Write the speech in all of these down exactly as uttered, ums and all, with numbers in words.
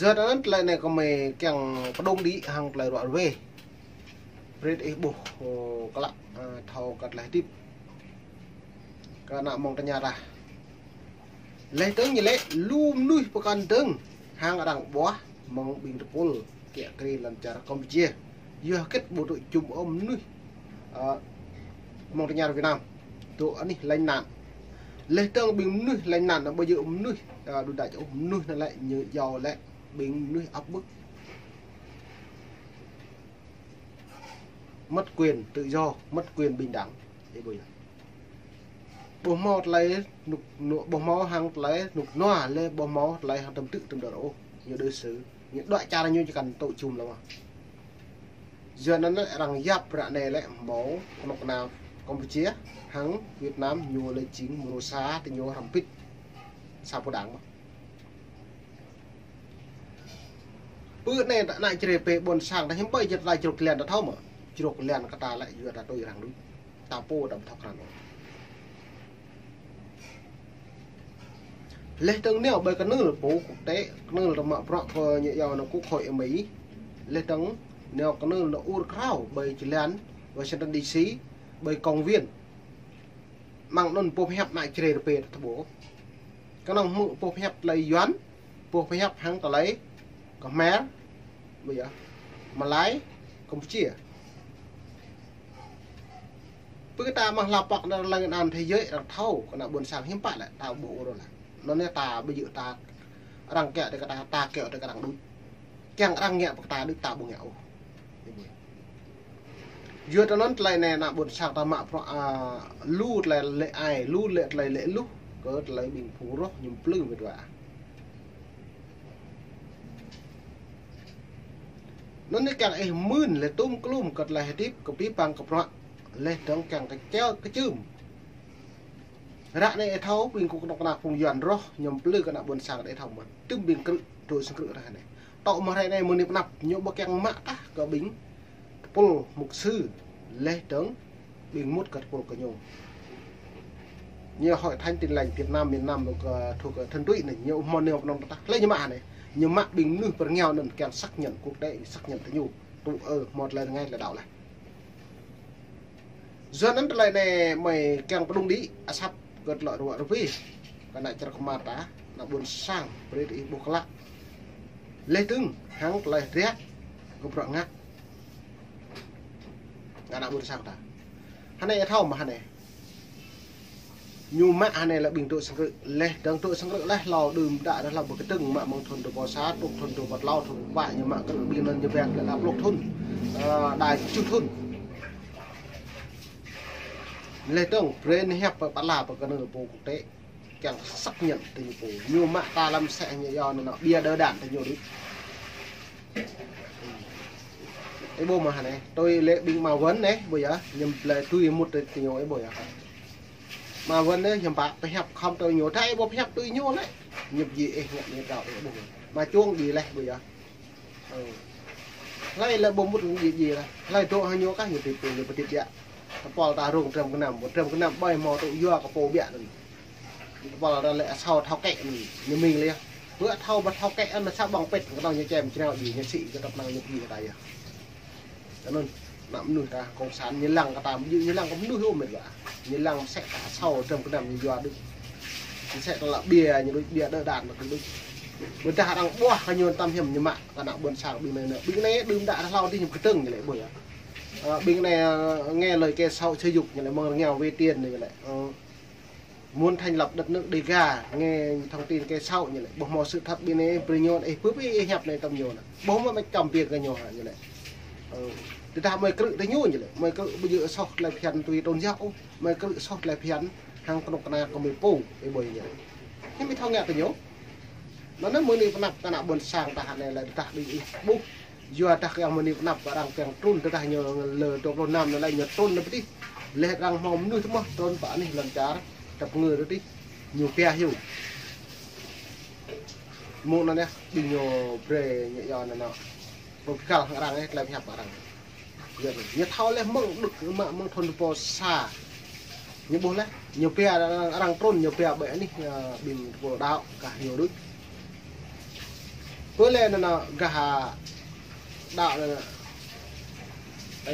Yua anŭn tơlơi anai kơmơi kiăng pơdŏng đĭ hăng tơlơi ruă rơwe. Brơi ih ƀuh, ơ, klă, ơ, thâo kơ tơlơi hơdip kơ ană mơ̆ng tơña rah. Laih dơ̆ng ñu lĕ lu mơnuih pơkŏn dơ̆ng hăng arăng ƀuah mơ̆ng ƀing tơpul kiă kriê lŏn čar Kampuchia. Yua hơget ƀu dŏ jum ôh mơnuih, ơ, mơ̆ng tơña rah Việt Nam dŏ anih lánh nạn. Laih dơ̆ng ƀing mơnuih lánh nạn anŭn ƀu djơ̆ mơnuih, ơ, đu đač ôh, mơnuih anŭn lĕ ñu iâu lĕ ƀing mơnuih áp bức, mất quyền tự do, mất quyền bình đẳng. Ih ƀuh yơh. Ƀu hmâo tơlơi rơnŭk, rơnŭk, ƀu hmâo hăng tơlơi rơnŭk rơnua, laih ƀu hmâo tơlơi hăng tơm tư̆ tơm đơr ôh. Ñu đối xử, ñu đuaĭ čar ñu či kăn tŭ jum lăng mơ̆n. Yua anŭn arăng yap ră anai lĕ hmâo kơnuk kơna Kampuchia hăng Việt Nam ñu lĕ jing mrô sa tơ ñu hrŏm hơbĭt sa pô đảng mơ̆n. Pơ anai ta ană Jrai pơ ƀôn sang ta hiư̆m ƀơi jơ̆t ta jrôk lian ta thâo mơ̆. Jrôk lian kơ ta lĕ yua ta tui arăng đôč. Ta pô ta ƀu thâo krăn ôh. Laih dơ̆ng nao ƀơi kơnưl pô quốc tế, kơnưl ta mă bruă kơ ñu iâu anŭn quốc hội Mỹ. Laih dơ̆ng nao kơnưl anŭn ur krao ƀơi jơlan Washington D C, ƀơi công viên. Mơ̆ng anŭn pô pơhiăp ană Jrai rơbê ta tơƀuh. Kơnơ̆ng hmư̆ pô pơhiăp tơlơi Yuan, pô pơhiăp hăng tơlơi Khmer, ƀuh yơh, Malai, Kampuchia. Pơ kơ ta mă hla pŏk anŭn lăng anăn thế giới arăng thâo, kơ ană ƀôn sang hiư̆m pă lĕ, ta ƀu ur lĕ. Anŭn yơh ta ƀu djơ̆ ta, arăng kiăng đĭ kơ ta, ta kiăng đĭ kơ arăng đôč. Kiăng arăng ngă pơ kơ ta đôč ta ƀu ngă ôh. Yua anŭn tơlơi anai ană ƀôn sang ta mă bruă, ơ, lu tơlơi lĕ ai, lu lĕ tơlơi lĕ luh, kơ tơlơi ƀing phung roh ñu plư mơ̆n wa. Anŭn yơh kiăng ih mưn lĕ tŭm klŭm kơ tơlơi hơdip kơ pĭ păng kơ bruă, laih dơ̆ng kiăng kơ čeo kơ čưm. Ră anai ih thâo ƀing kơnuk kơna phung Yuan roh ñu plư kơ ană ƀôn sang ih thâo mơ̆n. Tơm ƀing krư̆, dŏ sang krư̆ ră anai. Tŏ mơ̆ ră anai mơ̆ng anai pơ anăp ñu ƀu kiăng mă tah kơ ƀing tơpul mục sư laih dơ̆ng ƀing mŭt kơ tơpul kơ ñu. Ñu Hội Thánh Tin Lành Việt Nam miền Nam lu kơ thuộc kơ Thuần Túy anai, ñu hmâo nao pơ anŭn tah. Laih ñu mă anai, ñu mă ƀing mơnuih pơrơngiao anŭn kiăng xác nhận quốc tế, xác nhận tơ ñu. Tŭ ơ hmâo tơlơi rơngai tơlơi đaŏ laih. Yua anŭn tơlơi anai mơi kiăng pơdŏng đĭ asăp kơ tơlơi ruă rơwe kơ ană čar kơmar ta, ană ƀôn sang, brơi ih ƀuh klă. Laih dơ̆ng hăng tơlơi hơdră kơ bruă ngă kơ ană ƀôn sang ta. Hơnai ih thâo mơ̆ hơnai. Ñu mă hơnai lĕ ƀing dŏ sang krư̆, laih dơ̆ng dŏ sang krư̆ laih hlâo đưm đă dah hlâo ƀơi kơdơ̆ng mă mơ̆ng thŭn dua rơbâo sa, truh thŭn dua rơbâo klâo, thŭn dua rơbâo pă ñu mă krư̆ ƀing anŭn ñu ƀiă lĕ đa pluh thŭn, ơ, đa tơjuh thŭn. Laih dơ̆ng brơi ñu hiăp pơ pă la pơ kơnưl pô quốc tế. Kiăng xác nhận tơ ñu pô. Ñu mă ta lăm sĕ ñu iâu anŭn bia đỡ đạn tơ ñu đôč. Ih ƀuh mơ̆ hơnai, tui lĕ ƀing Ma Vấn anai, ƀuh yơh, ñu plơi tui mŭt tơ ñu, ih ƀuh yơh. Ma Vấn anai, hiư̆m pă pơhiăp khŏm tui ñu, ta ih ƀuh pơhiăp tui ñu lĕ. Ñu ji ih ngă ñu rao, ih ƀuh. Mă čung ji laih, ƀuh yơh. Ơ. Hlơi lĕ ƀu mŭt ji ji laih. Hlơi dŏ hăng ñu kah ñu tip, ñu pơtip biă. Tơpul ta rông trăm kơnăm, trăm kơnăm ƀơi hmâo tŭ yua kơ pô biă anŭn. Tơpul ta lĕ asâo thâo kĕ anŭn, ñu mĭn laih. Bơ thâo ƀu thâo kĕ anŭn sa ƀơ̆ng pĕt kơ anŭn ñu čem črâo ji, ñu sĭ kơ tơpnăng ñu ji kơ ta yơh. Anŭn, ană mơnuih ta cộng sản ñu lăng kơ ta, ñu lăng kơ mơnuih ôh mĕt wa. Ñu lăng mơsĕ ta asâo trăm kơnăm ñu yua đôč. Mơsĕ ta lă bia ñu đôč, bia đỡ đạn ñu đôč. Ƀôdah arăng ƀuah kơ ñu tăm hiư̆m ñu mă kơ ană ƀôn sang ƀing anai. Ƀing anai đưm đă hlâo adih ñu kơtơ̆ng ñu lĕ ƀuh yơh. Ơ, ƀing anai, ơ, nghe lời kẻ xấu xúi giục ñu lĕ mơ̆ng rơngiao wê tiên ñu lĕ. Ơ, muốn thành lập đất nước Đêga, nghe thông tin kẻ xấu ñu lĕ. Ƀuh hmâo sự thật ƀing anai brơi ñu ih pơp ih hiăp anai tăm ñu anŭn. Ƀuh hmâo mă čăm biă kơ ñu hă ñu lĕ. Ơ, tơdah mơi krư̆ tơ ñu ñu lĕ. Mơi krư̆ ƀu djơ̆ soh tơlơi phiăn tui tôn giáo ôh. Mơi krư̆ soh tơlơi phiăn hăng kơnuk kơna kơ mơi pô, ih ƀuh ñu lĕ. Hiư̆m ih thâo ngă tơ ñu. Anŭn mơ̆ng anai pơ anăp kơ ană ƀôn sang ta hă anai lĕ tơdah ƀing ih ƀuh. Yua dah kiăng mơ̆ng anai pơ anăp arăng kiăng trŭn tơdah ñu lơ dua pluh năm anai lĕ ñu trŭn lĕ pơ adih. Laih arăng hmâo mơnuih tơmơ̆ trŭn pơ anih lŏn čar, tơpă ngơ tơ adih. Ñu pia hyu. Mơ̆ng anŭn yơh, ƀing ñu brơi ñu iâu anŭn. Ƀu pơkăl hăng arăng ih, tơlơi pơhiăp arăng. Yua anŭn, ñu thâo laih mơ̆ng đưk mă mơ̆ng thŭn dua rơbâo sa. Ñu ƀuh laih, ñu pia arăng, arăng trŭn, ñu pia ƀơi anih, ơ, ƀing tơpul đaŏ kah ñu đôč. Pơ lĕ anŭn gah đa anŭn,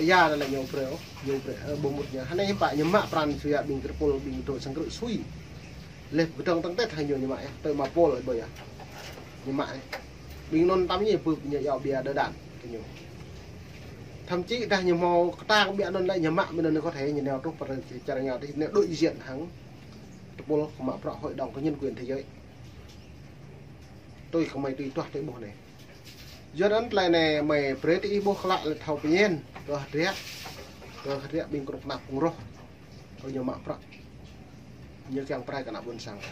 ya anŭn lĕ ñu brơi, ñu brơi, ơ, ƀu mŭt ñu. Hơnai hiư̆m pă ñu mă pran sui ƀing tơpul ƀing dŏ sang krư̆ sui. Lĕ pơkơdơ̆ng tơ̆ng tĕt hăng ñu ñu mă yơh, tui mă pôl ƀơi yơh. Ñu mă yơh. Ƀing anŭn tăm ñu bưp ñu yua ƀiă đơ đan kơ ñu. Thậm chí dah ñu hmâo kơtang ƀiă anŭn lĕ ñu mă ƀing anŭn có thể ñu nao truh pơ čar ñu tih, nao đối diện hăng tơpul kơ mă bruă hội đồng kơ nhân quyền thế giới. Tui kơ mơi tui tuah tui ƀuh anai. Yua anŭn tơlơi anai mơi brơi tơ ih ƀuh klă lĕ thâo pơñen, kơ hơdră, kơ hơdră ƀing kơnuk kơna phung roh. Kơ ñu mă bruă. Ñu kiăng prai kơ ană ƀôn sang ta.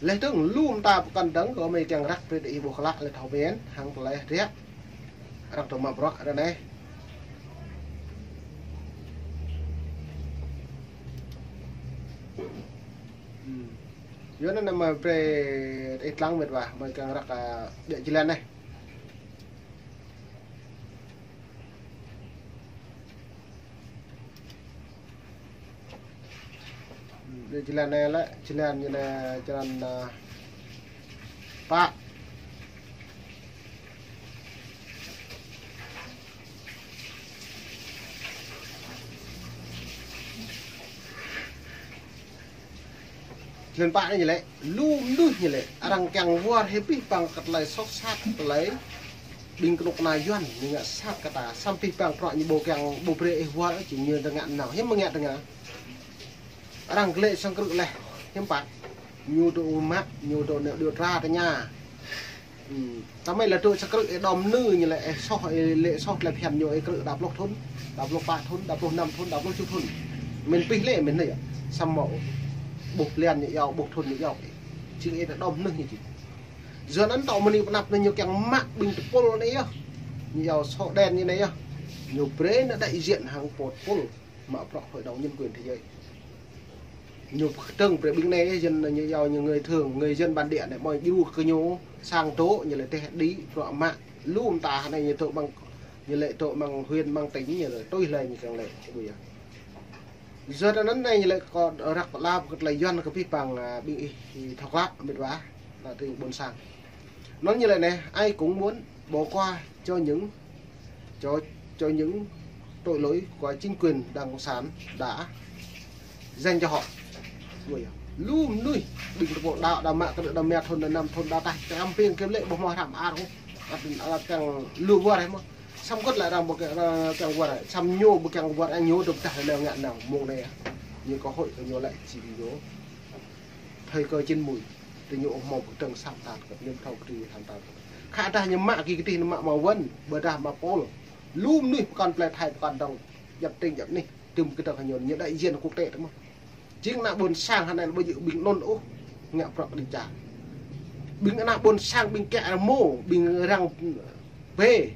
Lĕ dơ̆ng lu mơta pơkŏn dơ̆ng kơ mơi kiăng răk brơi tơ ih ƀuh klă lĕ thâo pơñen, hăng tơlơi hơdră. Arăng dŏ mă bruă ră anai. Hmm. Yua anŭn mơi brơi ih lăng mĕt wa, mơi kiăng răk, a, ƀiă jơlan anai. Hmm, ƀiă jơlan anai lĕ, jơlan ñu anai, jơlan, a, pă. Jơlan pă anai ñu lĕ, lu mơnuih ñu lĕ, arăng kiăng wơr hĭ pih păng kơ tơlơi soh sat, tơlơi ƀing kơnuk kơna Yuan ñu ngă sat kơ ta, samơ̆ pih păng bruă ñu ƀu kiăng ƀu brơi ih wơr ôh, či ñu tơngă nao, hiư̆m mơ̆ ngă tơngă. Arăng glĕ sang krư̆ leh, hiư̆m pă. Ñu dŏ mă, ñu dŏ nao điều tra tơña. Hmm. Tơmơi lĕ dŏ sang krư̆ ih đom nư ñu lĕ ih soh, ih lĕ soh tơlơi phiăn ñu ih krư̆ đa pluh thŭn, đa pluh pă thŭn, đa pluh năm thŭn, đa pluh tơjuh thŭn. Mĭn pih lĕ mĭn anai yơh. Samơ̆ ƀuh blan ñu yua, ƀuh thŭn ñu yua. Jing ih đom nư ñu jing. Yua anŭn tơl mơni pơnăp anai ñu kiăng mă ƀing tơpul anai yơh. Ñu yua sổ đen ñu anai yơh. Ñu brơi anŭn đại diện hăng pô tơpul mă bruă hội đồng nhân quyền thế giới. Ñu pơkơdơ̆ng brơi ƀing anai, dân ñu yua ñu người thường, người dân bản địa anai, mơi djru kơ ñu sang dŏ, ñu lĕ teh đĭ, bruă mă, lu mơta anai ñu dŏ mơ̆ng, ñu lĕ dŏ mơ̆ng huyện, mơ̆ng tỉnh, ñu lĕ tui hlơi ñu kiăng lĕ, ƀu yơh. Yua anŭn anai ñu lĕ kơ răk pơala kơ tơlơi Yuan kơ pih păng, a, ƀing ih, ih thâo klă, mĕt wa, ană tring ƀôn sang. Anŭn ñu lĕ anai, ai cũng muốn bỏ qua cho những, cho, cho những tội lỗi của chính quyền Đảng Cộng sản đã dành cho họ. Ui, lu mơnuih, ƀing tơpul đa, đa mă, kơ đa mă thŭn, đa năm thŭn, đa tah, čăm ping kơ lĕ, ƀu hmâo hrăm ar ôh. Ăt, ăt kiăng lu wơr hĭ mơ̆n. Samơ̆ kơt lĕ arăng ƀu kiăng, arăng kiăng wơr, samơ̆ ñu ƀu kiăng wơr, ñu dŏ pơdah lĕ ngă nao, mơ̆ng anai. Ñu cơ hội kơ ñu lĕ či ñu. Thời cơ chín muồi, tơ ñu ôh hmâo pơkơdơ̆ng sat tan kơ ñu thâo kơtih han tan. Khă dah ñu mă kơ kơtih ñu mă mă wơ̆n, ƀôdah mă pôl. Lu mơnuih pơkŏn plei Thái pơkŏn dơ̆ng, djăp tring djăp anih, tơm kơdơ̆ng hăng ñu, ñu đại diện quốc tế tơ mơ̆n. Jing ană ƀôn sang hơnai ƀu djơ̆ ƀing anŭn ôh, ngă bruă kơđi čar. Ƀing ană ƀôn sang ƀing kiăng rơmô, ƀing răng bê.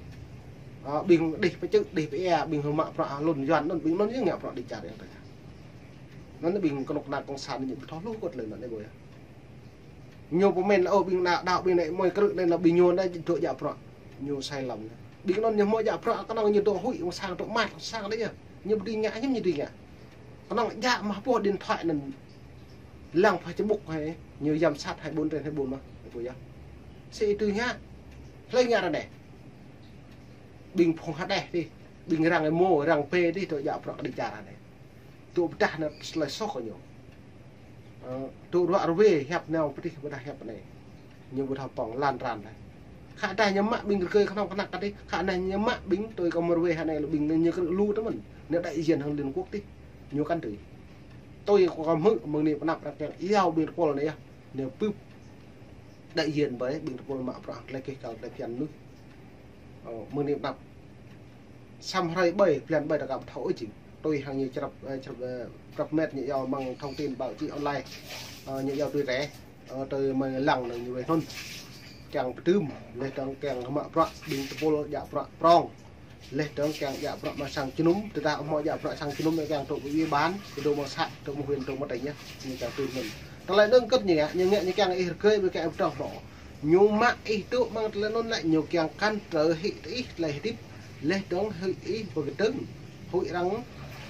A, ƀing đih pơčư̆, đih pơia, ƀing hơmă bruă lŏn Yuan anŭn, ƀing anŭn yơh ngă bruă kơđi čar yang tơngan. Anŭn ƀing kơnuk kơna cộng sản ñu ƀu thâo hluh kơt lĕ anŭn ih ƀuh yơh. Ñu pơmĭn ôh ƀing ană đaŏ ƀing anai mơi krư̆ anai, anŭn ƀing ñu anai dŏ djă bruă. Ñu sai lầm. Ƀing anŭn ñu hmâo djă bruă kơnơ̆ng ñu dŏ huĭ amăng sang dŏ măt amăng sang đôč yơh. Ñu ƀu dưi ngă hiư̆m ñu dưi ngă. Kơnơ̆ng djă mă boh điện thoại anŭn lăng Facebook hĭ, ñu giám sát hai bốn trên hai bốn mơ̆n, ƀu yơh. Sĭ tui ngă. Hlơi ngă ră anai. Ƀing phung hơđeh dih, ƀing răng rơmô, răng bê dih dŏ djă bruă kơđi čar anai. Dŏ pơdah anŭn tơlơi soh kơ ñu. Ơ, dŏ ruă rơwe hiăp nao pơdih pơdah hiăp anai. Ñu ƀu thâo pŏng lan ran lĕ. Khă dah ñu mă ƀing rơgơi kơnơ̆ng kơnăk kơ dih, khă dah ñu mă ƀing tui kơ mơ̆ rơwe hơnai lĕ ƀing ñu krư̆ lu tơ mơ̆n. Ñu đại diện hăng Liên Quốc dih. Ñu kăn tui. Tui kơ hmư̆ mơ̆ng anai pơnăp răk yang iâu ƀing tơpul anai yơh. Ñu bưp đại diện ƀơi ƀing tơpul mă bruă tơlơi kih kal tơlơi phiăn mơnuih. Ơ, mơ̆ng anai pơnăp. Samơ̆ hrơi ƀơi, blan ƀơi ta kăp thâo ôh jing. Tui hăng ñu črăp, ơ, črăp, ơ, prăp met ñu iâu mơ̆ng thông tin báo chí online. Ơ, ñu iâu tui rĕ. Ơ, tui mơi lăng anŭn ñu weh anŭn. Kiăng pơdưm, leh dơ̆ng kiăng mă bruă, ƀing tơpul djă bruă prong. Leh dơ̆ng kiăng djă bruă mơ̆ng sang jơnum, tơdah hmâo djă bruă sang jơnum kiăng dŏ pơ ủy ban, dŏ mơ̆ng xã, dŏ mơ̆ng huyện, dŏ mơ̆ng tỉnh yơh. Ñu kiăng tui anŭn. Tơlơi anŭn kơt ñu ngă, ñu ngă ñu kiăng ih rơgơi, ƀu kiăng ih pơtô hlâo. Ñu mă ih dŏ mơ̆ng tơlơi anŭn lĕ, ñu kiăng kăn trơ hĭ tơ ih tơlơi hơdip. Leh dơ̆ng huĭ ih pơkơdơ̆ng. Huĭ arăng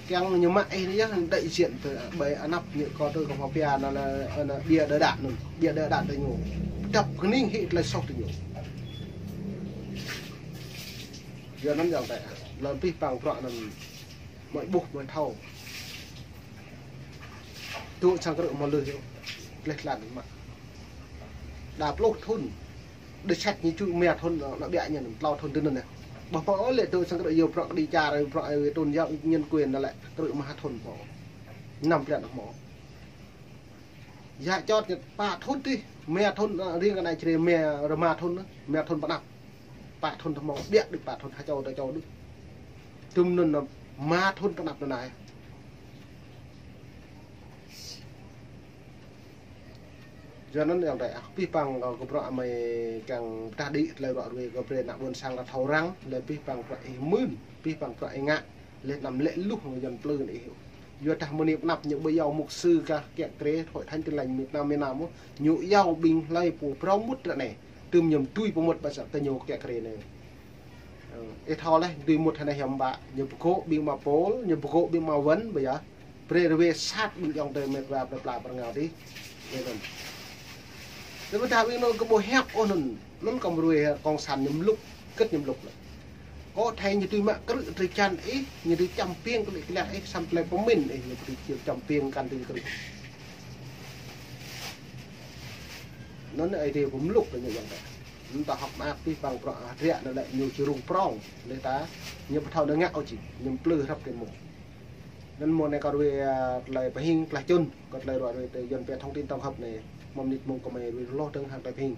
kiăng ñu mă ih anai yơh đại diện ƀơi anăp ñu kơ tơ kơ mafia anŭn lĕ, anŭn ƀiă đơ đan anŭn. Ƀiă đơ đan tơ ñu. Dăp kơning hĭ tơlơi soh tơ ñu. Yua anŭn yơh tĕ, lơ̆m pih păng prăk anŭn mơi ƀuh mơi thâo. Tŭ sang krư̆ mơ̆ lưh yơh. Pleh tlan mă. Đa pluh thŭn. Đơ sat ñu čuh mia thŭn, nă ƀiă ñu tlâo thŭn tơ anŭn yơh. Ƀuh păng ôh lĕ tŭ sang krư̆ yua prăk kơđi čar, prăk ai tôn giáo nhân quyền anŭn lĕ krư̆ mă ha thŭn pô. Năm plĕn mô. Yua čot ñu pă thŭn tih, mia thŭn, ơ, riêng kơ anai črê mia rơma thŭn, mia thŭn pơnăp. Pă thŭn tơ mông, ƀiă đĭ pă thŭn, ha čô tơ čô đĭ. Tơm anŭn nă ma thŭn pơnăp anŭn anai. Yua anŭn yơh tĕ, ah, pih păng kơ, kơ prăk amai kiăng pơdah đĭ tơlơi ruă ruê kơ brơi ană ƀôn sang ta thâo răng, lĕ pih păng prăk ih mưn, pih păng prăk ih ngă. Lĕ anăm lĕ luh ngă Yuan plư anai ih. Yua dah mơ̆ng anai pơnăp ñu ƀu iâu mục sư kah kiă kriê Hội Thánh Tin Lành Việt Nam, miền Nam ôh. Ñu iâu ƀing hlơi pô phrâo mŭt ră anai. Tơm ñu tui pơmŭt ƀă sat kơ ñu kiă kriê anai. Ơ, ih thâo leh, tui mŭt hơnai hiam ƀă. Ñu pơgô̆ ƀing ma Pôl, ñu pơgô̆ ƀing ma Wăn, ƀơi yơh. Brơi rơwe sat ƀing ayŏng adơi met wa plơi pla pơrơngao dih. Anŭn. Tơdah ƀing anŭn kơ ƀu hiăp ôh anŭn. Anŭn kơ mơruai cộng sản ñu mlŭk, kơ̆t ñu mlŭk lĕ. Kơ thâo ñu tui mă krư̆ drơi jăn ih, ñu tui čăm piêng kơ lĕ kơ lĕ ih, samơ̆ tơlơi pơmĭn ih, ñu tui čăm piêng kăn tui krư̆. Anŭn Ơi Adai pơmlŭk kơ ñu yơh tĕ. Anŭn ta hơ̆k mơak pih păng prăk hơdră anŭn lĕ ñu či rŭng prong. Lĕ ta ñu ƀu thâo anŭn ngă ôh či, ñu plư hrăp tơ mông. Anŭn mơ̆ng anai kơ ruai, ơ, tơlơi pơhing tơlơi čun, kơ tơlơi ruă ruai tơ Yuan pia thông tin tổng hợp anai, mơ̆ng mơnit mông kơ mơi ruai hloh dơ̆ng hăng tơlơi pơhing.